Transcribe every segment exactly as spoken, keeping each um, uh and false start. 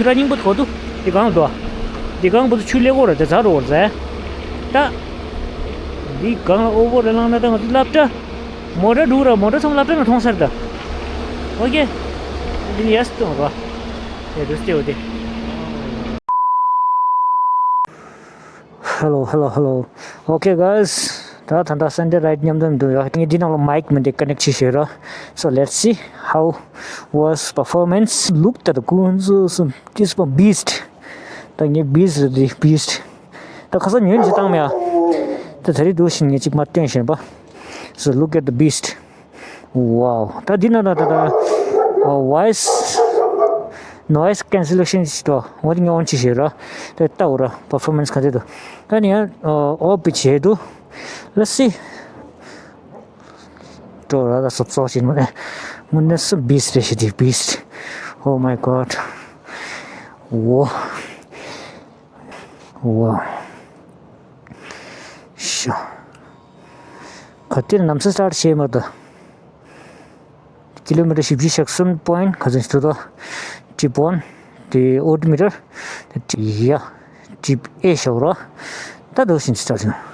ར་རྙིང་པ་གོ་དུ། འདི་གང་དུ། འདི་གང་བུ་ཆུ་ལེ་གོ་ར་དེ་ཛ་རོ་ར་ཛ། ད། འདི་གང་ལ་ཨོ་བོ་ར་ལང་ན་ད་ང་ཚོ་སློབ་གྲྭ། མོ་ཊ་འགྲོ་ར་མོ་ཊ་ཚང་སློབ་གྲྭ་ན་མཐོང་སར་ད། ཨོ་ཀེ། འདི་ཡས་ཏོང་ར། ཡ་རུ་སྟེ་འོ་དེ། Hello, hello, hello. Okay, guys. ད་ད་ད་Sunday ride མཉམ་དུ་འདུག་ཡ། ངས་འདི་ནང་ལ་མའིག་མི་འདི་ཀ་ནེག་བྱེད་ཤེས་ར། So let's see how was performance. Look at the guns. This one beast. ད་ངས་beast རེད་འདི་beast. ད་ཁ་སང་ཉོན་ཅི་བཏང་མེད་ཨ། ད་ད་རེས་འདུག་བཞིན་ངས་ཅིག་མ་སྟོན་བཞིན་པ། So look at the beast. Wow. ད་འདི་ན་ད་ད་ད། Voice noise cancellation ཞིག་འདུག་འོ་དེ་ངས་on བྱེད་ཤེས་ར། ད་ལྟ་འོ་ར་performance ག་དེ་འདུག་ད་ནི་ཡང་off བྱེད་འདུག Let's see. འགྲོ་ར་ད་སོབ་སོབ་ཞིག་མ་རེད། དངོས་གནས་སུ་beast རེད་ཞེས་དེ་beast. Oh my god. འོ། འོ། ཤ། ག་དེར་ནམ་སེ་start བྱས་མ་ད། ཀི་ལོ་མི་ཊར་བཞི་བཅུ་ཞེ་གསུམ་point ག་ཚོད་ཞིག་འདུག་ད། trip one དེ་odd meter དེ་trip ཡ་trip A ཞོག་ར། ད་འདུག་བཞིན་start བྱུང་།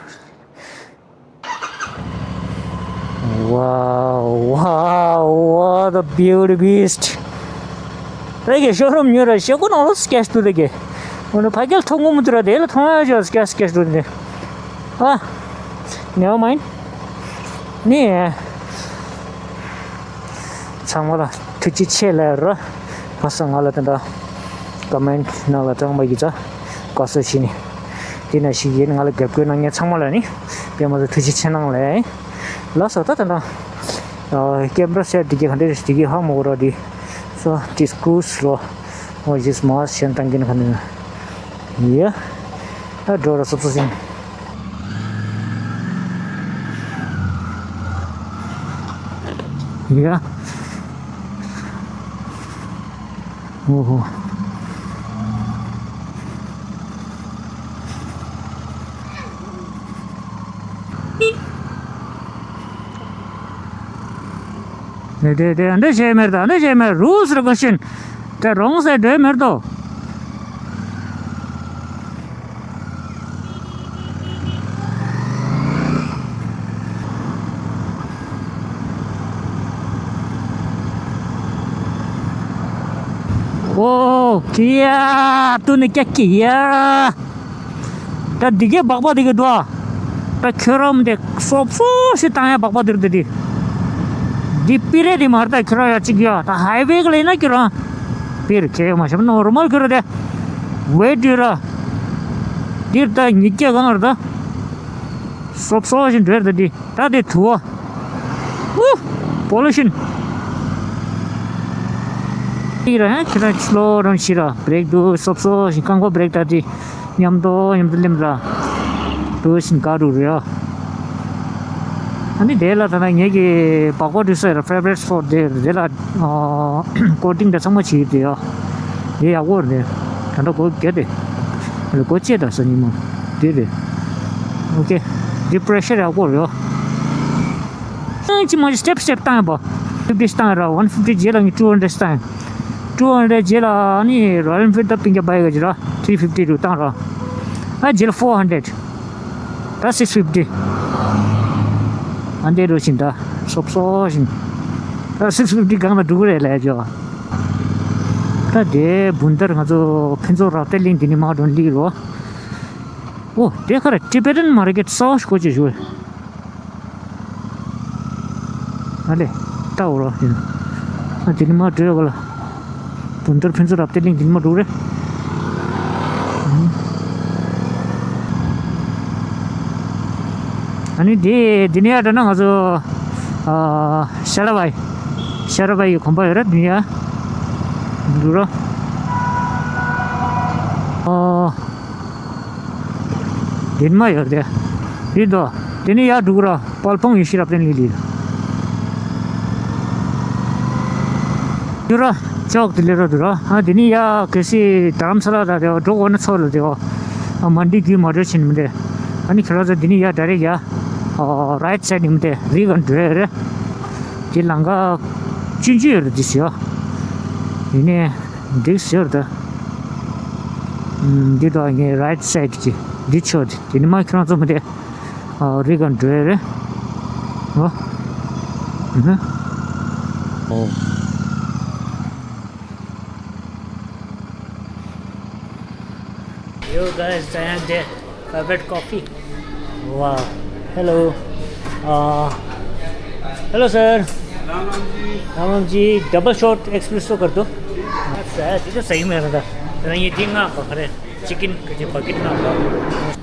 Wow, wow, what a beauty beast. རེ་གི་ཤོ་རུམ་ཉོས་ར་ཤེ་ཀུ་ནང་ལོ་སྐད་ཤ་ཏུ་དེ་གི། འོ་ན་ཕ་གིར་ཐོག་ངུ་མུ་ཏུ་ར་དེ་ལ་ཐོང་ཡ་ཇོ་སྐད་སྐད་ཤ་ཏུ་དེ། ཨ། Never mind. ནི། ཚང་མ་ལ་ཐུགས་རྗེ་ཆེ་ལབ་ར། ཁ་སང་ང་ལ་དེ་འདྲ་ཀོ་མེན་ནང་ལ་དྲངས་པ་ཡིན་ཙང་དགའ་བསུ་ཞུ་ནི། དེ་ན་ཞིག་ཡིན་ང་ལ་རྒྱབ་སྐྱོར་གནང་མཁན་ཚང་མ་ལ་ནི་དཔེ་མ་ཚད་ཐུགས་རྗེ་ཆེ་གནང་ལབ། ལགས་སོ་ད་དེ་འདྲ། ཀེམ་ར་སེ་ཊི་དེ་གི་ག་འདྲ་རེད་དེ་གི་ཧ་མ་གོ་ར་དེ། So discuss རོ། ཨོ་ཇིས་མ་ཤེན་ཏང་གིན་ག་ནི། ཡ། ད་འགྲོ་ར་སོབ་སོབ་ཞིག་ཡ། ཨོ་ཧོ། དེ་དེ་དེ་འདི་བྱས་མེད་དོ། འདི་བྱས་མེད། རུལ་སི་རེ་གུ་ལེ་ཤན་དེ་རོང་ཟེར་འདོད་མེད་དོ། ཨོ་ཀི་ཡ། ཏུ་ནི་ཀྱ་ཀི་ཡ། ད་འདི་གའི་སྦག་སྦག་འདི་གའི་འདུག་ཨ། ད་ཁྱོད་རང་འདི་སོབ་སོབ་ཞིག་བཏང་ཡ་སྦག་སྦག་འདིར་འདི་འདི། འདི་པི་རེ་འདི་མ་རེད་ད་ཁྱོད་རང་ཡ་གཅིག་ཡ། ད་ཧའི་ཝེ་གི་ལ་ཡིན་ན་ཁྱོད་རང་པིར་ཁྱེད་མ་ཤེས་ནོར་མལ་ཁྱོད་རང་དེ་ཝེ་འདི་ར། འདིར་ད་ཉིས་བརྒྱ་གང་རེད་ད། སོབ་སོབ་ཞིག་འདྲེར་ད་འདི་ད་དེ་དུ་བ། ཨུ། པོ་ལུ་ཤན། ཨི་ར་ཧན་ཁྱེད་རང་ཕྱི་ལོགས་རང་ཤི་ར་བྷི་རེག་འདུག་སོབ་སོབ་ཞིག་རྐང་པ་བྷི་རེག་ད་དེ། མཉམ་དུ་མཉམ་དུ་སླེབས་ར། འདུག་བཞིན་དགའ་རུ་རེད་ཨ། ཨ་ནི་དེ་ལ་ད་ལྟ་ངེད་ཀྱི་སྦག་སྦག་འདུག་སའི་ཕེ་ཝ་རེཊ་སི་པོ་ཊི་དེ་རེད། དེ་ལ་ཀོ་ཊིང་དང་ཚང་མ་བྱེད་ཀྱི་རེད་ཨ། དེ་ཡག་པོ་རེད། ད་ལྟ་སྒོ་བརྒྱབ་དེ། སྒོ་བཅད་དང་ས་ཉིན་མོ་དེ་རེད། ཨོ་ཀེ། དེ་པེ་རེ་ཤར་ཡག་པོ་རེད་ཨ། ཅི་མ་ཅི་སི་ཊེབ་སི་ཊེབ་བཏང་ཡ་པ། ཕིབ་ཊི་བཏང་ར་ཝན་ཕིབ་ཊི་རྗེས་ལ་ངས་ཊུ་ཧན་ཌེ་རེཌ་བཏང་། ཊུ་ཧན་ཌེ་རྗེས་ལ་ཨ་ནི་རོ་ཡལ་ཨེན་ཕིལ་ཌི་ད་པིང་ཀ་བྷའི་ག་ཅི་ར་ཐི་རི་ཕིབ་ཊི་རུ་བཏང་ར། ཨ་རྗེས་ལ་ཕོར་ཧན་ཌེ་རེཌ། ད་སིག་སི་ཕིབ་ཊི། ཨ་འདྲེ་རུ་ཞིང་ད་སོབ་སོབ་ཞིང་། ད་སིག་སི་ཕིབ་ཊི་སྒང་ལ་འགྲོ་གི་རེད་ལས་ཅོ། ད་དེ་བུན་དར་ང་ཚོ་ཕུན་ཚོགས་རབ་བརྟན་གླིང་དེ་ནི་མ་འགྲོ་ལི་རོ། ཨོ་དེ་ཁ་ར་ཊི་བེ་ཊན་མར་ཀེཊ་གསར་པ་ཞིག་གོ་ཅེས་ཞུ། ཨ་ལེ། ལྟ་འོ་རོགས་ཡིན། ཨ་དེ་ནི་མ་འགྲོ་ག་ལ། བུན་དར་ཕུན་ཚོགས་རབ་བརྟན་གླིང་དེ་ནི་མ་འགྲོ་རེད། ཨ་ནི་དེ་དེ་ནི་ཡ་འདྲ་ན་ང་ཚོ་ཨ་ཤ་ལ་བའི་ཤ་ལ་བའི་གོམ་པ་ཡོད་རེད་དེ་ནི་ཡ། འགྲོ་རོགས། ཨ། དེ་མ་ཡོད་དེ། རེད་དོ། དེ་ནི་ཡར་འགྲོ་གི་ར་དཔལ་སྤུངས་ཡེ་ཤེས་རབ་བརྟན་གླིང་ལི། ཡོད་ར་ཅོག་དེ་ལས་ར་འདུག་ར། ཨ་དེ་ནི་ཡ་གལ་སྲིད་རྡ་རམ་ས་ལ་ད་དེ་འགྲོ་དགོས་ན་ཚོ་ལ་དེ་ཨ་མན་ཌི་བརྒྱུད་མ་འགྲོ་ཕྱིན་མི་འདྲ། ཨ་ནི་ཁྱོད་ར་ཚོ་དེ་ནི་ཡ་ཌའི་རེག་ཡ་རའིཊ་སའིཌ་ཡིན་མི་འདྲ་རི་ག་འགྲོ་ཡ་རེད། དེ་ལམ་ཁ་ཆུང་ཆུང་ཡོད་རེད་དེ་ཟེར་ཡ། ཡིན་ནའི་འགྲིག་ཟེར་ད། འདི་དང་ངའི་right side གི་འདི་ཕྱོགས་དེ། དེ་ནི་མ་ཁྱེད་རང་ཚོ་མི་དེ་རི་ག་འགྲོ་ཡ་རེད། ཨོ། ཨུ་ཧུ། ཨོ། Yo guys, I am there. Favorite coffee. Wow. Hello. Uh, hello sir. Ram राम जी। राम राम ji, double shot espresso कर दो। अच्छा, ये तो सही में रहता। तो ये तीन ना पकड़े। चिकन के जो बकेट ना।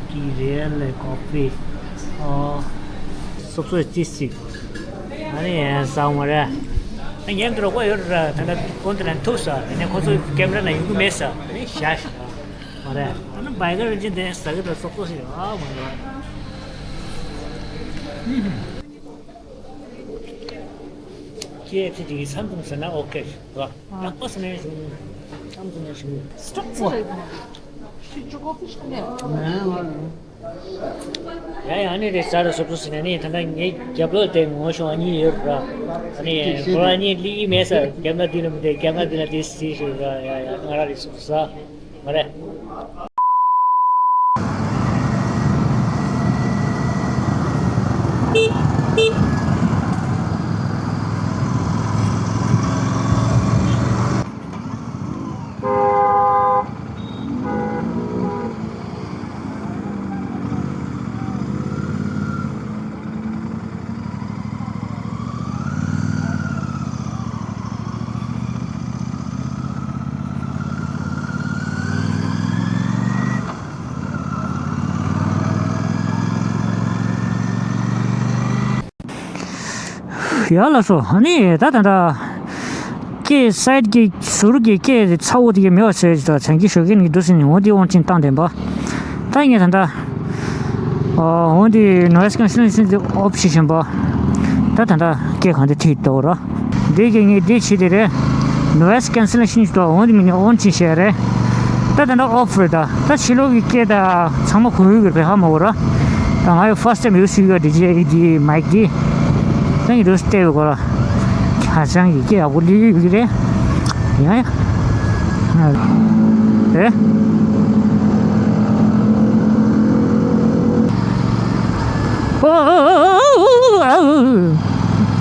की रियल है कॉफी। Uh, सबसे अच्छी सी। अरे यार, साव मरा। ये तो रोको यार, ठंडा कौन तो नहीं थोसा। ने को तो कैमरा नहीं, यू में सा। नहीं शाश। མ་རེད། ཨ་ནི་བྷའི་གར་རིན་ཆེན་དེ་ཟ་གི་འདུག་སོག་པོ་ཞིག་ཨ་མ་རེད། ཁྱེད་ཚོས་ཅིག་ཡིད་ཚམ་ཙམ་ཟེར་ན་ཨོ་ཁེ་རེད། ཡག་པོ་ཟེར་ནས་བྱུང་། ཙམ་ཙམ་ནས་བྱུང་། སྟོབས་པོ། ཡ་ཡ། ཨ་ནི་རེད། ཟ་ར་སོག་པོ་ཟེར་ནས་ནི་ད་ལྟ་ངའི་རྒྱབ་ལོགས་དེ་ངོ་ཤོང་ཨ་ནི་ཡོད་ར། ཨ་ནི་ཁོ་ཨ་ནི་ལི་ཡི་མེད་ས། རྒྱབ་ན་འདི་ལ་མི་དེ་རྒྱབ་ན་འདི་ལ་དེ་སི་ཞིག་ར། ཡ་ཡ། ང་ར་རེད་སོག་པོ་ཟ། མ་རེད། ཡ་ལགས་སོ། ཨ་ནི་ད་ད་ད་སྐད་སའིད་ཀྱི་ཟུར་གྱི་སྐད་ཚ་བོ་དེ་གི་མེད་པ་བཟོས་ཅིག་དང་བྱང་གི་ཞོགས་ཀས་ནི་འདུག་ཟིན་ནི་འོ་དེ་དབང་ཆེན་བཏང་བསྡད་པ། ད་ངས་ད་ད། འོ་འདི་noise cancellation དེ་ཨོབ་བྱེད་བཞིན་པ། ད་ད་ད་སྐད་གང་དེ་ཐིག་འདུག་ར། འདི་གི་ངས་འདི་བྱེད་དེ་རེད། noise cancellation ཞིག་འདུག་འོ་འདི་མིན་ནི་on བྱེད་བཞག་རེད། ད་ད་ད་ཨོབ་རེད། ད་ད་ཕྱི་ལོགས་ཀྱི་སྐད་ད་ཚང་མ་གོ་ཡོད་ཀྱི་རེད། ཧ་མ་གོ་ར། ད་ང་ཡི་first time use ཡོད་ཀྱི་རེད། འདི་མའིག་འདི། ད་ངས་འདུག་སྟེར་བའི་སྐོར་ལ། ཧ་ཅང་གི་སྐད་ཡག་པོ་སླེབས་ཡོད་ཀྱི་རེད། ཡ་ཡ། ཨེ། ཨོ།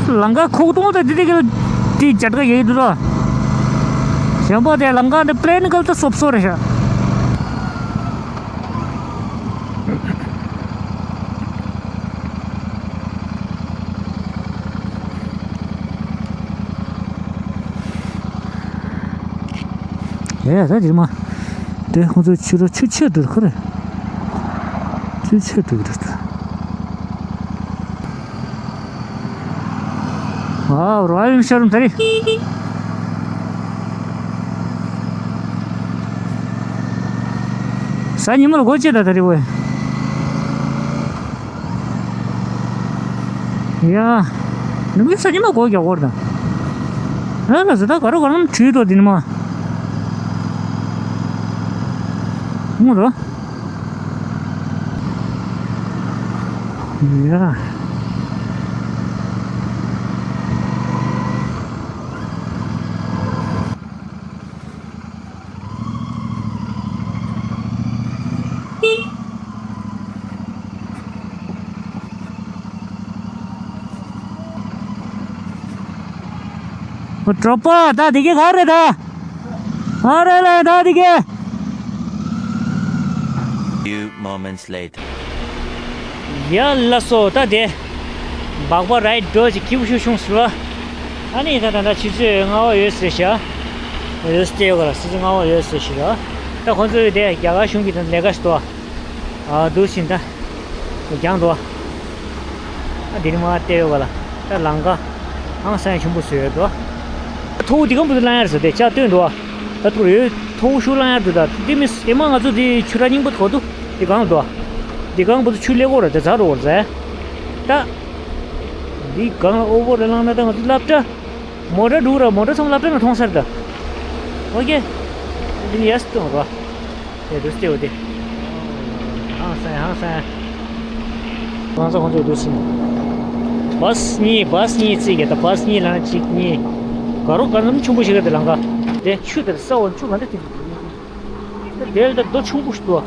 ལམ་ཁ་ཁོག་སྟོང་དང་དེ་དེ་གི་དེ་རྒྱ་གྲགས་ཡོད་འདུག་ལ། གཞན་པ་དེ་ལམ་ཁ་འདི་པླེན་གལ་ཏེ་སོབ་སོབ་རེད་ཤག་ཡ་ཡ། ད་དེ་མ། དེ་ཁོང་ཚོ་ཆུ་ར་ཆུ་ཆད་འགྲོ་ཁོ་རེད། ཆུ་ཆད་འགྲོ་གི་རེད། ཨ་རོ་ཨ་ཡུམ་ཤར་རུམ་ད་རེད། གཟའ་ཉི་མ་ལ་སྒོ་ཕྱེ་ད་ད་རེད་ཝེ། ཡ། ནུབ་ཀྱི་ས་ཉི་མ་སྒོ་རྒྱག་གོ་ར་ད། ཨ་ལ་ཟི་ད་ག་རོ་ག་རམ་བྲིས་ཏོ་དེ་ནི་མ། ངོ་ར། ཡ། ཨོ་གྲོགས་པོ། ད་འདི་ག་ག་རེད་ད། ཨ་རེད་ལ་ད་འདི་ག Few moments later. ཡ་ལགས་སོ། ད་དེ་སྦག་སྦག་རའིཌ་འགྲོ་ཅིག་སྐྱིད་པོ་ཞིག་བྱུང་ཟེར་བ། ཨ་ནི་ད་ད་ད་ཆུ་ཚོད་ལྔ་པ་ཡོད་ཟེར་ཤག་ཡོད་ཟེར་ཡོད་ག་ལ། ཆུ་ཚོད་ལྔ་པ་ཡོད་ཟེར་ཤག་ད་ཁོང་ཚོས་དེ་རྒྱ་གར་གཞུང་གི་ད་ལས་ཀ་ཞིག་འདུག་ཨ་འདུག་ཕྱིན་ད་རྒྱང་འདུག་ཨ་དེ་རིང་མ་བལྟས་ཡོད་ག་ལ། ད་ལམ་ཁ་ཧང་སང་ཆེན་པོ་བཟོས་ཡོད་འདུག་ཐོག་འདི་གང་བུ་ལ་ཡར་ཟེར་དེ་ལྕགས་སྟོན་འདུག་ད་ཐུག་ཡོད། ཐོག་ཤུགས་ལ་ཡར་འདུག་ད་དེ་མི་ཨེ་མ་ང་ཚོ་དེ་ཆུ་ར་རྙིང་པོ་ཐོག་འདུག་དེ་གང་འདུག་དེ་གང་བུ་ཆུ་ལེགས་གོ་ར་དེ་ཚ་རོ་ར་ཟེར། ད་འདི་གང་ལ་ཨོ་བོ་ར་ལངས་ན་ད་ང་ཚོ་སློབ་གྲྭ། མོ་ཊ་འགྲོ་ར། མོ་ཊ་ཚང་སློབ་གྲྭ་ནས་མཐོང་ས་རེད་ད། ཨོ་ཀེ། འདི་ནི་ཡས་གཏོང་ར། དེ་འདུག་སྟེ་འོ་དེ། ཧང་སང་ཧང་སང་། ང་ཚོ་ཁོང་ཚོ་འདུག་སེ། བཱས་གཉིས། བཱས་གཉིས་རྩིས་ཀྱི་ད། བཱས་གཉིས་ལ་གཅིག་གཉིས། ག་རོ་ག་ཙམ་ཆུང་པོ་ཞིག་རེད་དེ་ལམ་ཁ། དེ་ཆུ་དེར་ས་འོག་ཆུ་ག་འདྲ་དེ། དེར་ད་རྡོ་ཆུང་པོ་ཞིག་འདུག་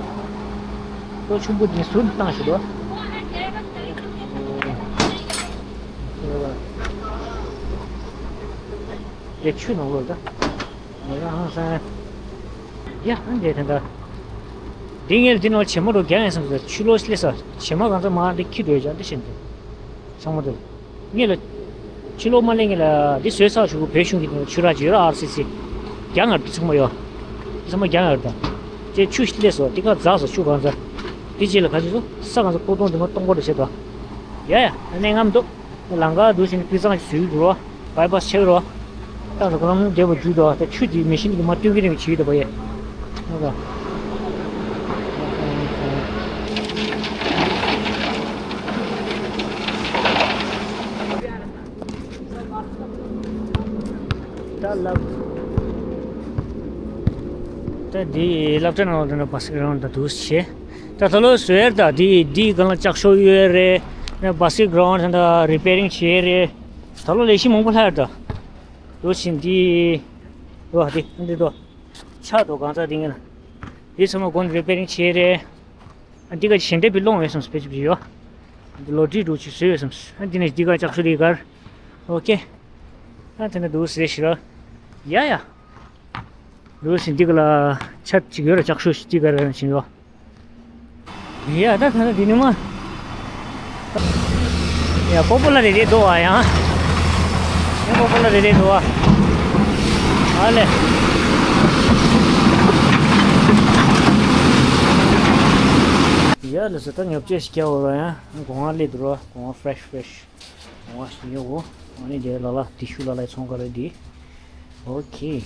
རྡོ་ཆུང་པོ་འདི་ཟུར་བཏང་ཞིག་འདུག་དེ་ཆུ་ནང་ལོགས་ད། ང་རང་ཧང་སང་། ཡ་ཨ་འདྲས་དེ་འདྲ། འདི་ངས་འདི་ནང་བྱེ་མ་རུ་རྒྱག་ཡིན་བསམ་ཟེར་ཆུ་ལོག་སླེབས་ས་བྱེ་མ་གང་ཚ་མ་འདི་ཁྱི་འདོད་ཅག་འདི་བཞིན་དུ། ཚང་མ་འདི། ངས་ལ། ཕྱི་ལོགས་མ་སླེབས་ངས་ལ་འདི་བཟོས་ཚར་ཞུ་བོད་གཞུང་གི་ཆུ་རགས་ཅིག་ཡོད་ར་ཨར་སི་སི། རྒྱ་ངར་འདི་ཚང་མ་ཡོད། འདི་ཚང་མ་རྒྱ་ངར་དང་། ཅེ་ཆུ་ཞིག་སླེབས་སོ་འདི་ཁ་འཛག་སོ་ཆུ་གང་ཚ། འདི་རྗེས་ལ་ག་ཅི་སོ་ས་གང་ཚ་ཀོ་ཏོང་འདི་མ་སྟོང་པོ་རེ་བྱེད་དོ། ཡ་ཡ་གནས་ངམ་འདུག་ལང་ཀ་འདུག་ཟིན་ཕི་ཙང་ཞིག་བཟོས་འགྲོ། བའི་པཱས་ཆེ་རོ། ད་རོགས་རམ་འདེབས་པ་བརྒྱུད་དོ་ད་ཆུ་འདི་མེ་ཤིན་གྱིས་མ་བཏུལ་གི་རིང་བྱེད་ཀྱི་འདུག་པ་ཡེ། ཨོ་ད། ད་ལབ། ད་འདི་སློབ་གྲྭ་ནང་ལ་འདི་འདྲ་བ་སི་ཀེ་རའུན་ཌི་ད་འདུག་བྱས། ད་ད་ལོ་བཟོས་ཡར་ད་འདི་འདི་སྒང་ལ་ལྕགས་ཤོག་གཡོལ་རེད། ན་བ་སི་ཀེ་རའུན་ཌི་ད་རི་པེ་རིང་བྱས་རེད། ད་ལོ་ལས་གཞི་མང་པོ་ལྷག་ཡར་ད། ལོ་ཕྱིན་འདི། ལོ་འདི་འདི་དོ། ཆག་དོ་གང་ཚ་འདི་ངན། འདི་ཚང་མ་དགོན་རི་པེ་རིང་བྱས་རེད། ཨ་འདི་ག་ཞེ་འདྲ་པི་ལོང་བས་སོང་སྤེ་ཅིག་ཡོད། འདི་ལོ་ཏྲི་འགྲོ་ཅིག་བཟོས་བས་སོང་། ཨ་འདི་ནས་འདི་ག་ལྕགས་ཤོག་འདི་གར། ཨོ་ཀེ། ཨ་དེ་ནས་འདུག་ཟེར་ཞིག་ར། ཡ་ཡ། འདུག་ཟིན་འདི་ག་ལ་ཆ་ཅིག་ཡོད་ར་ལྕགས་ཤོག་ཅིག་འདི་གར་ཞིག་ཡོད། ཡ་ད་ད་ད་འདི་ནི་མ། ཡ་ཀོ་པོ་ལ་རེ་རེ་འདུག་ཨ་ཡང་། ཡ་ཀོ་པོ་ལ་རེ་རེ་འདུག་ཨ། ཨ་ལེ། ཡ་ལེ་ས་ད་ཉོབ་ཅེས་ཤིག་རྒྱག་འོ་ར་ཡང་གོང་བ་ལེ་འདུག་ར་གོང་བ་ཕི་རེ་ཤི་ཕི་རེ་ཤི། གོང་བ་ཞིག་ཉོ་འོ། ཨ་ནི་དེ་ལ་ལ་ཏི་ཤུ་ལ་ལ་ཚོང་ག་རེ་འདི། ཨོ་ཁེ།